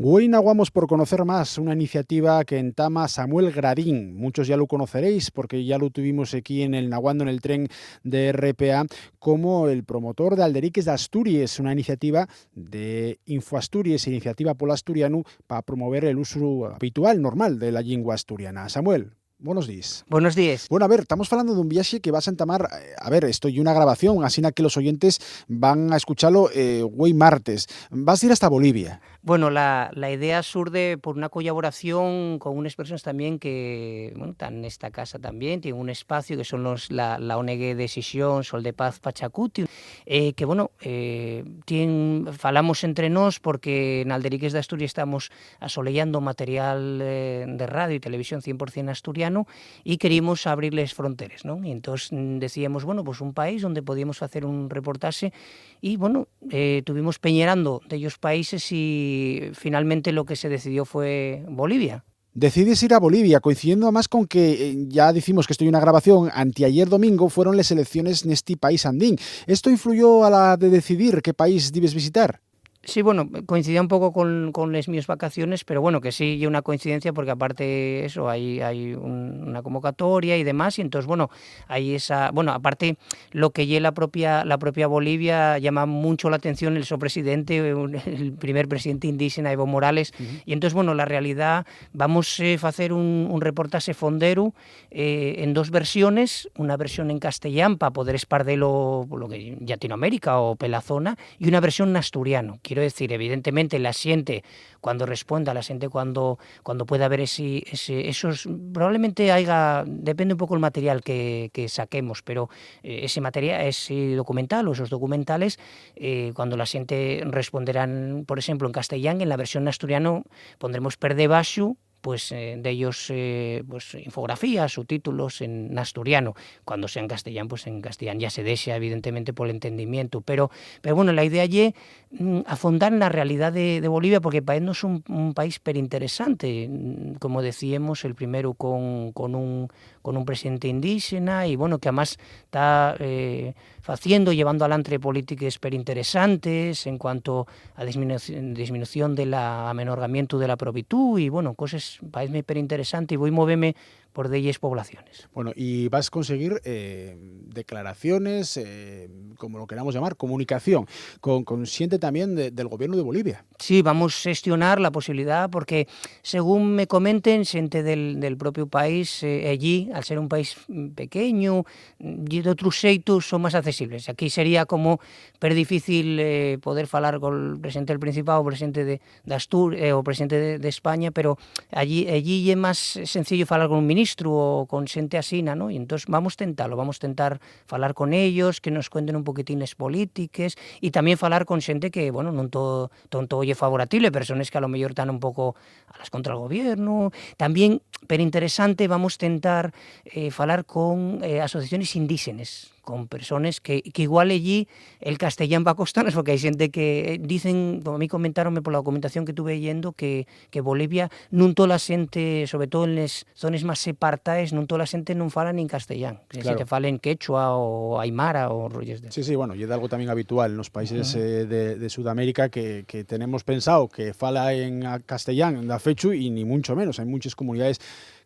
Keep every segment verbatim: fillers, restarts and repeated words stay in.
Güei naguamos por conocer más una iniciativa que entama Samuel Gradín. Muchos ya lo conoceréis porque ya lo tuvimos aquí en el Naguando en el Tren de R P A como el promotor de Alderiques d'Asturies, una iniciativa de InfoAsturies, Iniciativa pol Asturianu, pa promover el usu habitual, normal, de la llingua asturiana. Samuel, buenos días. Buenos días. Bueno, a ver, estamos hablando de un viaje que vas a entamar. Eh, a ver, esto y una grabación, así na que los oyentes van a escucharlo, eh, güey martes. Vas a ir hasta Bolivia. Bueno, la, la idea surde por una colaboración con unas personas también que, bueno, están en esta casa también, tienen un espacio que son los, la, la O N G de Xixón, Sol de Paz, Pachacuti, eh, que, bueno, eh, tien-, falamos entre nós porque en Alderiques d'Asturies estamos asoleyando material, eh, de radio y televisión cien por cien asturiano y queríamos abrir les fronteres, ¿no? Y entós, mm, decíamos, bueno, pues un país donde podíamos hacer un reportaje y, bueno, eh, tuvimos peñerando dellos países y finalmente lo que se decidió fue Bolivia. Decides ir a Bolivia, coincidiendo además con que, eh, ya decimos que esto ye una grabación, antiayer domingo fueron les elecciones nesti país andín. ¿Esto influyó a la de decidir qué país dibes visitar? Sí, bueno, coincidía un poco con, con les mías vacaciones, pero bueno, que sí, y una coincidencia porque aparte eso, hay, hay un, una convocatoria y demás, y entonces, bueno, hay esa, bueno, aparte lo que ye la propia, la propia Bolivia llama mucho la atención el so presidente, un, el primer presidente indígena, Evo Morales, y entonces, bueno, la realidad, vamos a hacer un, un reportaje fondero, eh, en dos versiones, una versión en castellán para poder espardelo lo que Latinoamérica o pela zona, y una versión en asturiano. Quiero decir, evidentemente, la xente cuando responda, la xente cuando, cuando pueda ver ese, ese, esos, probablemente haya, depende un poco el material que, que saquemos, pero, eh, ese material, ese documental o esos documentales, eh, cuando la xente responderán, por ejemplo, en castellán, en la versión en asturiano pondremos per debaxo, pues, eh, dellos, eh, pues, infografías, subtítulos en asturiano. Cuando sea en castellán, pues en castellán ya se dexa, evidentemente, pol entendimientu. Pero, pero bueno, la idea ye, mm, afondar na realidá de, de Bolivia, porque paeznos un, un país perinteresante, mm, como decíemos, el primero con, con un, con un presidente indígena, y bueno, que además ta, eh, faciendo, llevando alantre polítiques perinteresantes en cuanto a disminu-, disminución de la amenorgamientu de la probitú, y bueno, coses paezme perinteresante, y voi moveme por delles poblaciones. Bueno, y vas conseguir, eh, declaraciones, eh, como lo queramos llamar, comunicación, con, con xente también de, del gobierno de Bolivia. Sí, vamos a gestionar la posibilidad, porque según me comenten, xente del, del propio país, eh, allí, al ser un país, mm, pequeño, mm, y de otros xeitos son más accesibles. Aquí sería como per difícil, eh, poder falar col presidente del Principado o presidente de, de Astur-, eh, o presidente de, de España, pero allí, allí ye más sencillo falar con un ministru o con xente asina, ¿no? Y entós vamos tentalo, vamos tentar falar con ellos, que nos cuenten un poquitín les polítiques, y también falar con xente que, bueno, non to-, tonto oye favoratible, persones que a lo mellor tán un poco a las contra el gobierno. También, pero interesante, vamos tentar, eh, falar con, eh, asociaciones indígenes, con persones que, que igual allí el castellán va a costarnos, porque hai xente que, eh, dicen, como a mí comentáronme por la documentación que tuve leyendo, que, que Bolivia, nun toda la xente, sobre todo en les zones más apartaes, nun toda la xente nun fala nin castellán, que Claro. que falen quechua o aymara o rollos de Sí, sí, bueno, y es algo también habitual en los países, Ujú. eh, de, de Sudamérica que, que tenemos pensado que fala en a-, castellán, da fechu, y ni mucho menos. Hay muchas comunidades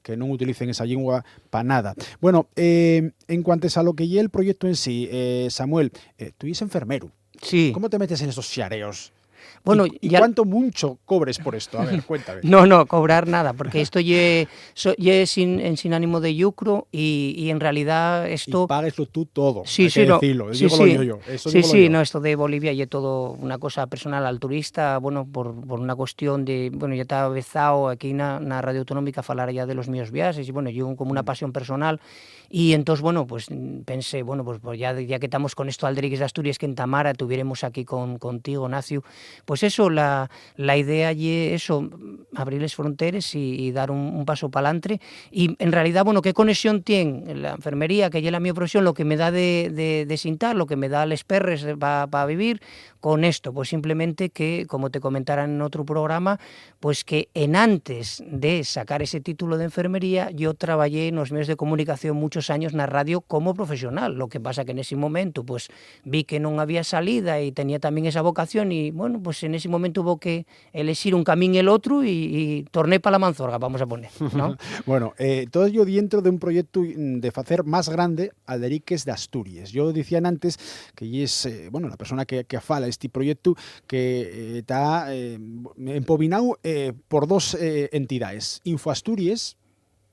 que non utilicen esa lengua pa nada. Bueno, eh, en cuantes a lo que ye el proyecto en sí, eh, Samuel, eh, tú eres enfermeru. Sí. ¿Cómo te metes en esos xareos? Bueno, ¿Y, y ya cuánto muncho cobres por esto? A ver, cuéntame. No, no, cobrar nada, porque esto ye, so-, ye sin, en, sin ánimo de lucro y, y en realidad esto Y págueslo tú todo, Sí, hay sí, que no. decirlo, Sí, digo lo sí. yo, yo, eso Sí, digo sí, yo. no, esto de Bolivia ye todo una cosa personal, altruista, bueno, por, por una cuestión de, bueno, ya ta avezao aquí na, na Radio Autonómica a falar ya de los míos viaxes, y bueno, yo como una Mm. pasión personal, y entós, bueno, pues, mm, pensé, bueno, pues, pues ya, ya que tamos con esto, Alderiques d'Asturies, que entamara, tuviéremos aquí con, contigo, Naciu, pues eso, la, la idea ye eso, abrir les fronteres y, y dar un, un paso pa'lantre. Y, en realidad, bueno, ¿qué conexión tien la enfermería, que ye la mi profesión, lo que me da de, de, de xintar, lo que me da les perres de, pa, pa vivir, con esto? Pues simplemente que, como te comentara en otro programa, pues que enantes de sacar ese título de enfermería, yo trabajé en los medios de comunicación muchos años na radio como profesional. Lo que pasa que en ese momento, pues, vi que non había salida y tenía también esa vocación y, bueno, pues en ese momento hubo que elexir un camín y el otru y, y torné pa la manzorga, vamos a poner, ¿no? Bueno, eh, todo ello dientro de un proyecto, mm, de facer más grande Alderiques d'Asturies. Yo dicían antes que yes, eh, bueno, la persona que, que afala este proyecto que, eh, ta, eh, empobináu, eh, por dos, eh, entidades, InfoAsturies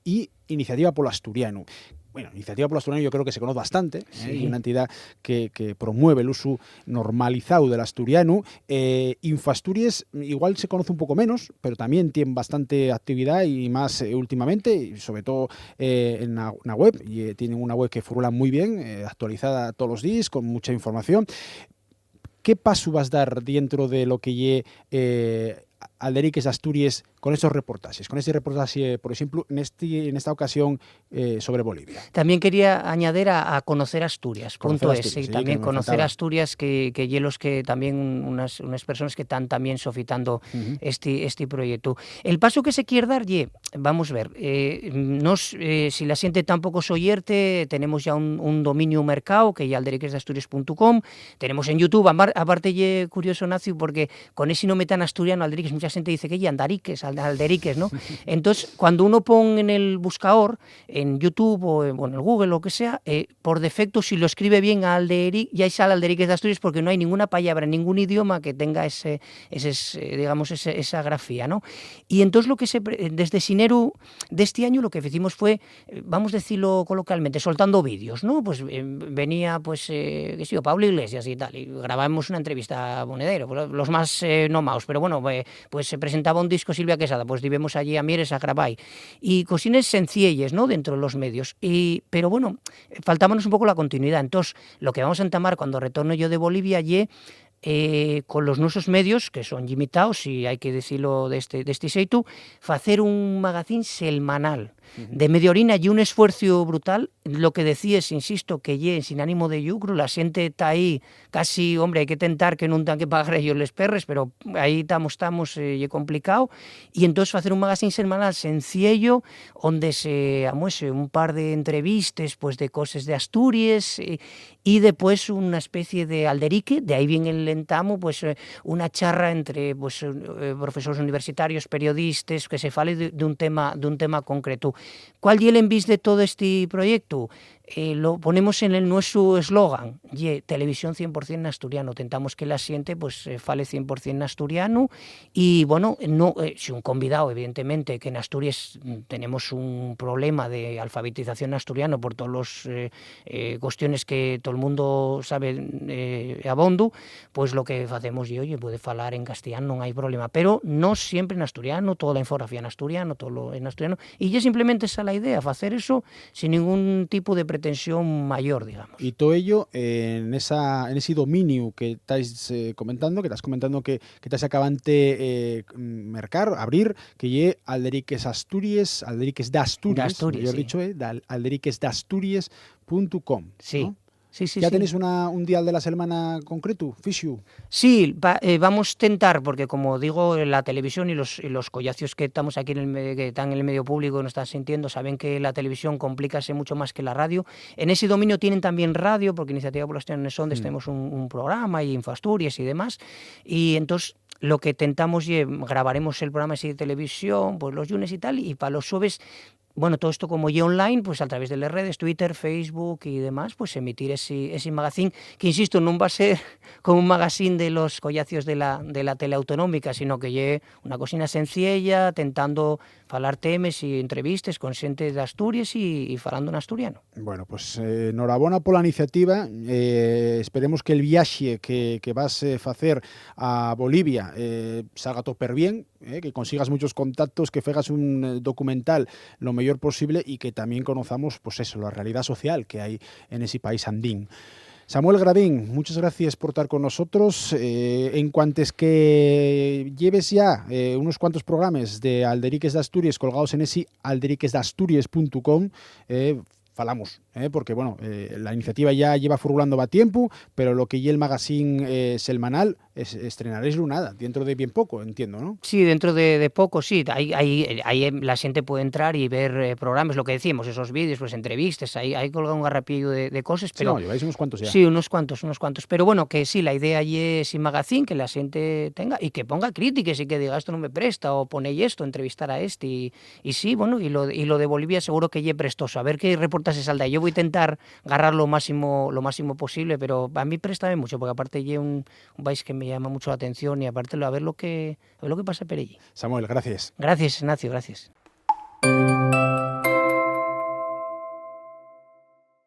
y Iniciativa polo Asturianu. Bueno, Iniciativa polo Asturianu yo creo que se conoce bastante, ¿eh? Sí. Y una entidad que, que promueve el uso normalizado del asturiano. Eh, InfoAsturies igual se conoce un poco menos, pero también tiene bastante actividad y más, eh, últimamente, y sobre todo, eh, en la, la web. Y, eh, tienen una web que furula muy bien, eh, actualizada todos los días, con mucha información. ¿Qué paso vas dar dentro de lo que ye, eh, Alderiques d'Asturies con esos reportajes? Con ese reportaje, por ejemplo, en este, en esta ocasión, eh, sobre Bolivia. También quería añadir a, a Conocer Asturias, Conocer punto es, Asturias, sí, sí, también que me Conocer faltaba. Asturias, que, que ye los que también unas, unas personas que están también sofitando Ujú. este, este proyecto. El paso que se quiere dar ye, vamos a ver, eh, nos, eh, si la gente tampoco soyerte, tenemos ya un, un dominio mercado, que ya alderiquesdasturias punto com, tenemos en YouTube, amar-, aparte ye curioso, Nacio, porque con ese nombre tan asturiano, Alderiques, mucha gente dice que ye Andariques, Al-, Alderiques, ¿no? Entonces, cuando uno pone en el buscador, en YouTube o en, o en el Google, lo que sea, eh, por defecto, si lo escribe bien a Alderi-, ya sale Alderiques d'Asturias, porque no hay ninguna palabra, ningún idioma que tenga ese, ese, eh, digamos, ese, esa grafía, ¿no? Y entonces lo que se pre-, desde xineru de este año lo que hicimos fue, eh, vamos a decirlo coloquialmente, soltando vídeos, ¿no? Pues, eh, venía, pues, eh, qué sé yo, Pablo Iglesias y tal, y grabábamos una entrevista a Monedero, pues, los más, eh, nomaos, pero bueno, eh, pues se presentaba un disco Silvia Quesada, pues íbamos allí a Mieres a grabar. Y cosines sencilles, ¿no? Dentro de los medios. Y, pero bueno, faltábanos un poco la continuidad. Entonces, lo que vamos a entamar cuando retorne yo de Bolivia ye, eh, con los nuesos medios, que son llimitaos, y hai que dicilo d'esti, d'esti xeitu, facer un magazín selmanal Ujú. de media horina y un esfuerzo brutal. Lo que decíes, insisto, que ye sin ánimo de lucru, la xente ta ahí casi, hombre, hai que tentar que nun tengan que pagar ellos les perres, pero ahí tamos, tamos, eh, ye complicao. Y entós facer un magazín selmanal senciello, onde se amuese un par de entrevistes, pues, de coses de Asturies, eh, y depués una especie de alderique, de ahí vien el entamu, pues, eh, una charra entre, pues, eh, profesores universitarios, periodistes, que se fale de, d'un tema, d'un tema concretu. ¿Cuál ye l'envís de todo este proyectu? Eh, lo ponemos en el nuesu eslogan, ye televisión cien por cien n'asturiano. Tentamos que la xente, pues, eh, fale cien por cien n'asturiano y, bueno, no, eh, si un convidao, evidentemente, que en Asturies, mm, tenemos un problema de alfabetización n'asturiano por todos los, eh, eh, cuestiones que todo el mundo sabe, eh, abondo, pues lo que facemos ye, oye, puede falar en castellano, non hai problema, pero no siempre en asturiano, toda la infografía en asturiano, todo lo en asturiano, y ye simplemente esa la idea, facer eso sin ningún tipo de pretensión mayor, digamos. Y todo ello, eh, en esa, en ese dominio que estáis, eh, comentando, que estás comentando que, que estáis acabante, eh, mercar, abrir, que ye Alderiques Asturies, Alderiques d'Asturies, D'Asturies, mejor sí. dicho, eh, d'al-, alderiquesdasturias punto com, Sí. ¿no? Sí, sí, ¿Ya sí. tenéis una, un dial de la semana concretu, fixu? Sí, va-, eh, vamos a tentar, porque como digo, la televisión y los, y los collacios que estamos aquí en el me-, que están en el medio público, nos están sintiendo, saben que la televisión complícase mucho más que la radio. En ese dominio tienen también radio, porque Iniciativa por los Asturianos Ondes Mm. tenemos un, un programa y InfoAsturies y demás. Y entonces lo que tentamos ye, grabaremos el programa ese de televisión, pues los llunes y tal, y pa los xueves, bueno, todo esto como ye online, pues a través de les redes, Twitter, Facebook y demás, pues emitir ese, ese magazín, que, insisto, nun va a ser como un magazín de los collacios de la, de la tele autonómica, sino que ye una cosina sencilla, tentando falar temes y entrevistes con xente d'Asturies y, y falando en asturiano. Bueno, pues, eh, enhorabona pola iniciativa. Eh, esperemos que el viaxe que, que vas, eh, facer a Bolivia, eh, salga todo per bien, eh, que consigas muchos contactos, que fegas un, eh, documental lo mejor posible y que también conozamos, pues eso, la realidad social que hay en ese país andín. Samuel Gradín, muchas gracias por estar con nosotros. Eh, en cuantes que lleves ya, eh, unos cuantos programas de Alderiques d'Asturies colgados en ese alderiquesdasturias punto com, eh, falamos. ¿eh? Porque, bueno, eh, la iniciativa ya lleva furulando va tiempu, pero lo que ye el magazín, eh, selmanal, es, estrenaréislo nada, dentro de bien poco, entiendo, ¿no? Sí, dentro de, de poco, sí. Ahí, ahí, ahí, em, la xente puede entrar y ver, eh, programas, lo que decimos, esos vídeos, pues entrevistas, ahí, ahí colga un garrapiello de, de cosas, Sí, pero no, lleváis unos cuantos ya. Sí, unos cuantos, unos cuantos. Pero bueno, que sí, la idea ye ese magazín, que la xente tenga y que ponga crítiques y que diga, "Esto no me presta", o "Ponéis esto, entrevistar a este", y, y sí, bueno, y lo, y lo de Bolivia seguro que ye prestoso. A ver qué reportaxe salta. Yo voy a intentar agarrar lo máximo, lo máximo posible, pero a mí préstame mucho, porque aparte ye un, un país que me llama mucho la atención y aparte lo, a ver lo que, a ver lo que pasa por allí. Samuel, gracias. Gracias, Ignacio, gracias.